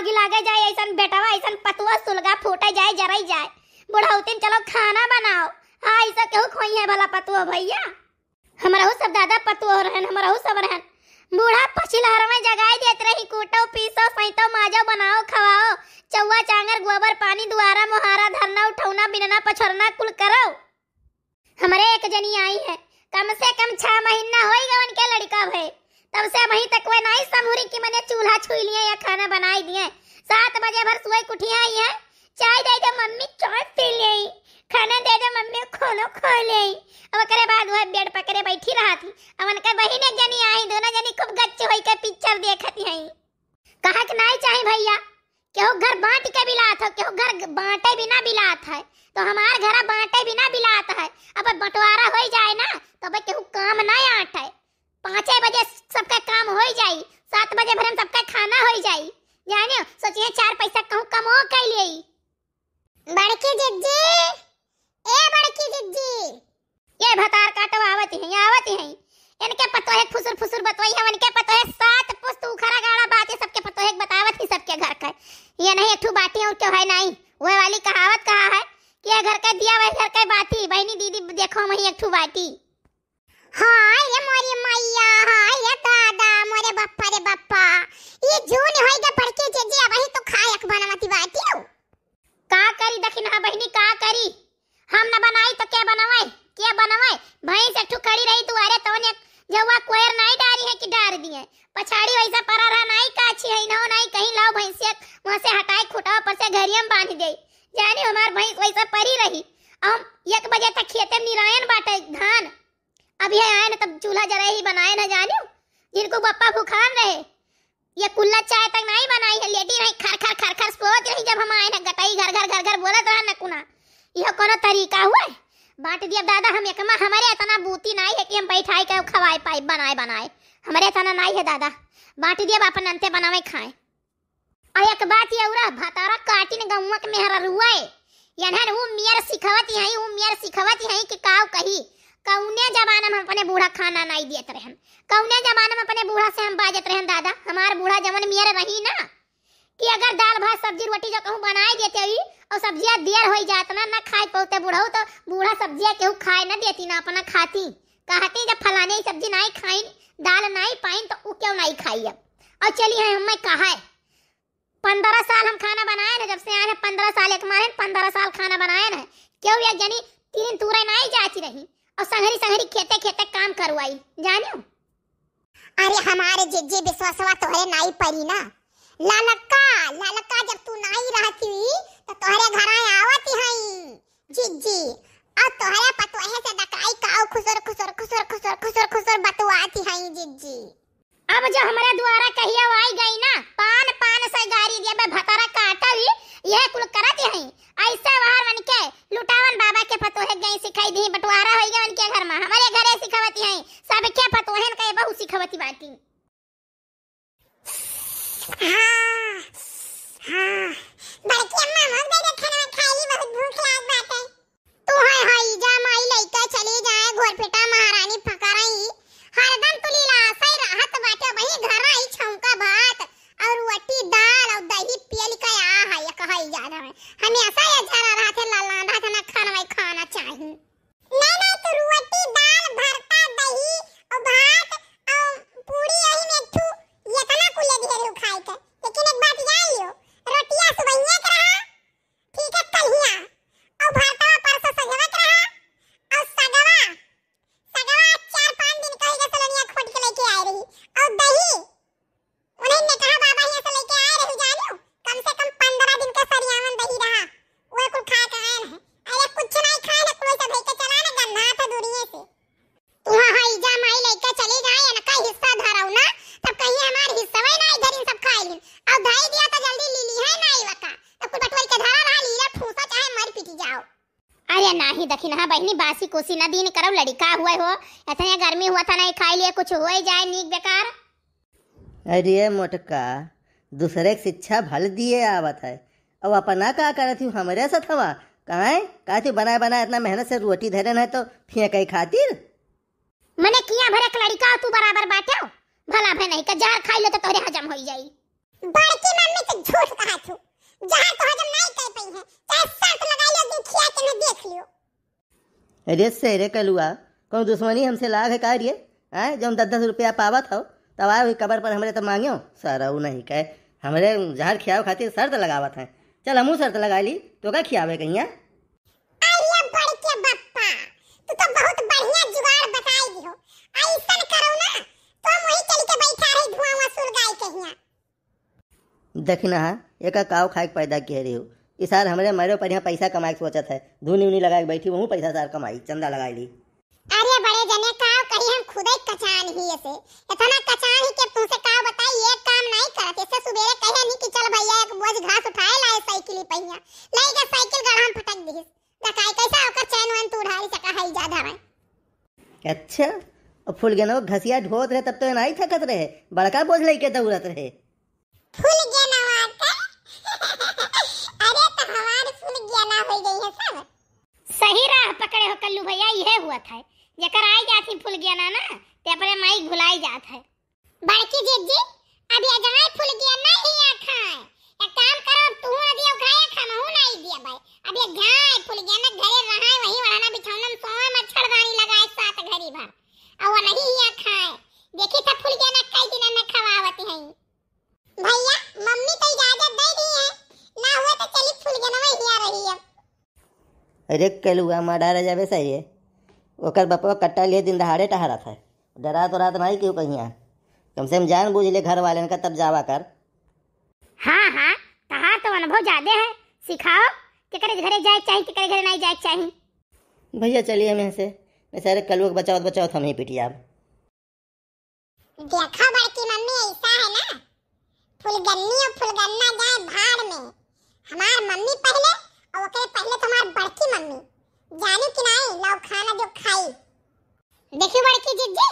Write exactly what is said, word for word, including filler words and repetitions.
आगि लागे जाए अइसन बेटवा, अइसन पतुआ सुलगा फूटे जाए, जरई जाए। बुढ़ौतिन चलो खाना बनाओ। हाँ, अइसा केहू खोई है भला पतुआ भइया? हमरहू सब दादा पतुआ रहन, हमरहू सब रहन। बूढ़ा पछिलहरवे जगाई देत रही, कूटो, पीसो, सैतो, माजो, बनाओ, खवाओ, चौआ, चांगर, गोबर, पानी, दुआरा, मोहारा, धरना, उठौना, बिनना, पछोरना, कुल करो। हमरे एक जनी आई है, कम से कम छह महीना होई गवन के लड़िका भए, तब से अबहीं तक वे नाई समहुरी कि मने चूल्हा छुई लिए या खाना बनाई दिए। सात बजे भर सोई के उठिया आई है, चाय दे दे मम्मी, चाय पी ले, खाना दे दे मम्मी, खाना खा ले। अब ओकरे बाद वह बेड पकड़े बैठी रहत ही। अब उनके बहिन एक जनी आई, दोनों जनी खूब गच्च होई के पिक्चर देखत ही। कहा के नाई चाही भइया, केहू घर बांट के बिलात हो, केहू घर बांटे बिना बिलात है, तो हमार घर बांटे बिना बिलात है। अब बंटवारा होई जाए ना, तो अब केहू काम ना आटे। पाँचे बजे सबका काम होई जाई, सात बजे भरे में सबका खाना होई जाई। जानियो, सोचिए चार पैसा कहूँ कमो कर लिए। बड़की जिज्जी, ए बड़की जिज्जी। ये भतार काटो आवत ही, आवत ही। इनके पतोहे फुसुर फुसुर बतवई है, इनके पतोहे सात पुस्त उखरा गाड़ा बात, ये सबके पतोहे के बतावत ही सबके घर का। ये नहीं एक ठू बाटी और क्यों है नहीं। वह वाली कहावत कहा है कि ये घर का दिया वही घर का बाती, बहनी दीदी देखो वही एक ठू बाटी। हाय रे मोरी मैया, हाय रे दादा, मोरे बप्पा रे बप्पा। ई जून होई गे बड़की जिज्जी, अबहीं तो खाए के बनवती बाटी हो। का करी दखिनहा बहिनी, का करी? हम न बनाई तो के बनवे, के बनवे? भैंस एक ठो खड़ी रही दुआरे, तवन एक जौआ कोयर नाई डारी है कि डार दिए। पछाड़ी वैसा परा रहा, नाई काछी है, इन्हों नाई कहीं लाओ भैंसिया वहाँ से हटाए, खुटावा पर से घरिया में बांध दे। जानी हमार भैंस वैसा परी रही, हम एक बजे तक खेते में निरायन बाटे धान। अब ये आए न तब चूल्हा जरे ही बनाए न जानियो, जिनको बप्पा भुखान रहे। ये कुल्ला चाय तक नाई बनाई है, लेटी रही खर खर खर खर सोत रही। जब हम आए न गटई घर घर घर घर बोलत रहा न कुना, यह कोनो तरीका हुआ है? बांट दिया दादा, हम एकमा हमारे इतना बूती नाई है कि हम बैठाई के खवाए पाई बनाए बनाए, हमारे इतना नाई है दादा। बांट दिया अपन अंते बनावे खाए। और एक बात ये औरा भतारा काटिन गौवा के मेहररुआ है, यनहन ऊ मियर सिखवत ही, ऊ मियर सिखवत ही कि काव कही, कौने जमाना में हम अपने बूढ़ा खाना नाई दियत रहन, कौने जमाना में अपने बूढ़ा से हम बाजत रहन दादा। हमार बूढ़ा जवन मियर रही ना कि अगर दाल भात सब्जी रोटी जो कहूँ बनाए देते ही और सब्जियाँ देर होई जात ना, ना खाए पौते बूढ़ऊ, तो बूढ़ा सब्जियाँ केहू खाए ना देती ना अपना खाती, कहती जब फलाने ही सब्जी नाई खाइन, दाल नाई पाइन तो ऊ क्यों नाई खाई। अब और चली है हमें कहा है, पन्द्रह साल हम खाना बनाए ना, जब से आए हैं पन्द्रह साल, एक मारे पन्द्रह साल खाना बनाए ना, क्यों एक जनी तीन तूरे नाई जाती रही और संघरी संघरी खेते खेते काम करवाई, जानियो। अरे हमारे जिज्जी विश्वासवा तोहरे नाई परी ना, ललका ललका जब तू नाई रहती तो तोहरे घर आवत हई जिज्जी, और तोहरे पतोहे से दकाई काऊ खुसुर खुसुर खुसुर खुसुर खुसुर खुसुर बतुआती हई जिज्जी। अब जो हमरा दुआरा कहिया आई गई ना, पान पान से गारी दिया बे भतारा काटल, यह कुल करत हई। ऐसे वहार मन के लुटावन बाबा के पतोहे गई सिखाई दी, बंटवारा होई गए उनके घर में, हमारे घरे सिखावती हई, सबके पतोहन के बहू सिखावती बाटी। हाँ, हाँ। बड़की अम्मा, हम दे दे खाना खाई ली, बहुत भूख लाग बाटे। तू है, है, जा माई लइका चली जाए, घोर पेटा महारानी फकराई। हरदम तू लीलासा ही रहत बाटे, वही घर आई छौंका भात और रोटी दाल और दही पियल का आ है, ये कहई जा रहा है। हमेशा ये जरा रहत है, ललान रहत है, ना खाना वाई खाना चाही। नहीं, नहीं, तू रोटी, दाल, भरता, दही और भात और पूरी यही में एक ठू, ये तना कुले ढेर हो खाए के। लेकिन एक बात जान लियो, रोटिया सुबहिया के रहा, ठीक है, कल्हिया, और भरतवा परसों सजवा के रहा, और सगवा, सगवा चार पाँच दिन कही के सलोनिया खोट के लेके आए रही, और दही, उन्हें ने कहा, "बाबा, यहाँ से लेके आए रही जानियो, कम से कम पन्द्रह दिन का सरियावन दही रहा, वो कुल खा के आए हैं।" अरे कुछ नहीं खाए ना, कुल सब लेके चला ना, गंधा था दूरिये से। तू हाँ, हाँ, इजा माई लइका चली जाए, इनका हिस्सा धराऊ ना, तब कहीं हमार हिस्सा वही ना इधर इन सब खाए लीन। अब धई दिया तो जल्दी ली ली है ना इवका, तब कुल बटोर के धरा रहा, लीला फूसा चाहे मर पीटी जाओ। अरे नाही दखिनहा बहिनी, बासी कुसी न दीन करब, लड़िका हुए हो, इतने गर्मी हुआ था, नहीं खाई लिए कुछ हुए जाए नीक बेकार। अरे मोटका, दूसरे के शिक्षा भल दिए आवत है, अब अपना का करत हूँ हमरे सथवा? काहे? का तू बनाए बनाए इतना मेहनत से रोटी धरे न है तो फेंके खातिर? मने किया भरे एक लड़िका तू बराबर बाटे हो, भला भे नहीं का जहर खाई ले तो तोहरे हजम होई जाई। बड़की मम्मी से झूठ कहा थू, जहाँ तो हजम नहीं कर पाई है, चाहे शर्त लगा लो, दिन खिया के न देख लियो। अरे से रे कलुआ, कौन दुश्मनी हमसे लाग है का रे? आए, जौन दस दस रुपया पावत हो, तब आए हुई कबर पर हमरे तो मांग्यो। सारा ऊ नहीं कहे, हमरे जहर खियावे खातिर शर्त लगावत है। चल हमहू शर्त लगा ली, तो का खियावे कहिया? अरे बड़के बप्पा, तू तो बहुत बढ़िया जुगाड़ बताई दिहो। ऐसन करो ना, तो हम वहीं चल के बैठा रही धुआं वसूल गाय कहिया। देखी ना, एका काव खाए के पैदा किहे रही हो। ई सार हमरे मरे पर यहाँ पैसा कमाए के सोचत है। धुनी उनी लगाए के बैठी, वहू पैसा सार कमाई, चंदा लगाए ली। अरे बड़े जने काव कही, हम खुदे कचान ही ऐसे। इतना कचान ही कि तुमसे काव बताई, एक काम नहीं करत। इससे सुबेरे कहे नहीं कि चल भैया एक बोझ घास उठाए लाए साइकिल ही पहिया। ले गए साइकिल गढ़ा में पटक दिहिस। बताई कैसा ओकर चैन वैन तू उधारी सका है ज्यादा में। अच्छा, और फुलगेनवा घसिया ढोत रहे तब तो नहीं थकत रहे, बड़का बोझ लेके दौड़त रहे। फुलगेनवा के? अरे तो हमार फुलगेना हो गई है सब। सही राह पकड़े हो कल्लू भैया, इहे हुआ था। जेकर आई जाती फुलगेना ना, ते अपने माई भुलाई जात है। बड़की जिज्जी, अब ये जाए फुलगेना हिया खाए। एक काम करो, अब तू ना दियो खाए, हमहू नहीं दिया भाई। अब ये जाए फुलगेना घरे रहाए, वही वरना बिछौना में सोए, मच्छरदानी लगाए सात घड़ी भर। और वो नहीं हिया खाए। देखी था फुलगेना कई दिन में खवावत है। भैया, मम्मी तो इजाजत दे दी है, ना हुआ तो चली फुलगेनवा हिया रही अब। अरे कलुआ मार डारा जाबे सही है। ओकर बपवा कट्टा लिए दिन दहाड़े टहरत है। डरात उरात नहीं क्यों कहिया। कम से कम जान बूझ ले घर वाले का तब जावा कर। हाँ, हाँ, तहार तो अनुभव ज्यादा है। सिखाओ, केकरे घरे जाए के चाही, केकरे घरे नहीं जाए के चाही। भैया चलिए हम यहाँ से, नहीं सारे कलुआ के बचावत बचावत हम ही पिट जाब। देखा बड़की मम्मी, ऐसा है ना, फुलगन्नी और फुलगन्ना जाए भाड़ में। हमार मम्मी पहले और ओकरे पहले तुम्हार बड़की मम्मी। जानी कि नहीं, लाओ खाना जो खाई। देखी बड़की जिज्जी,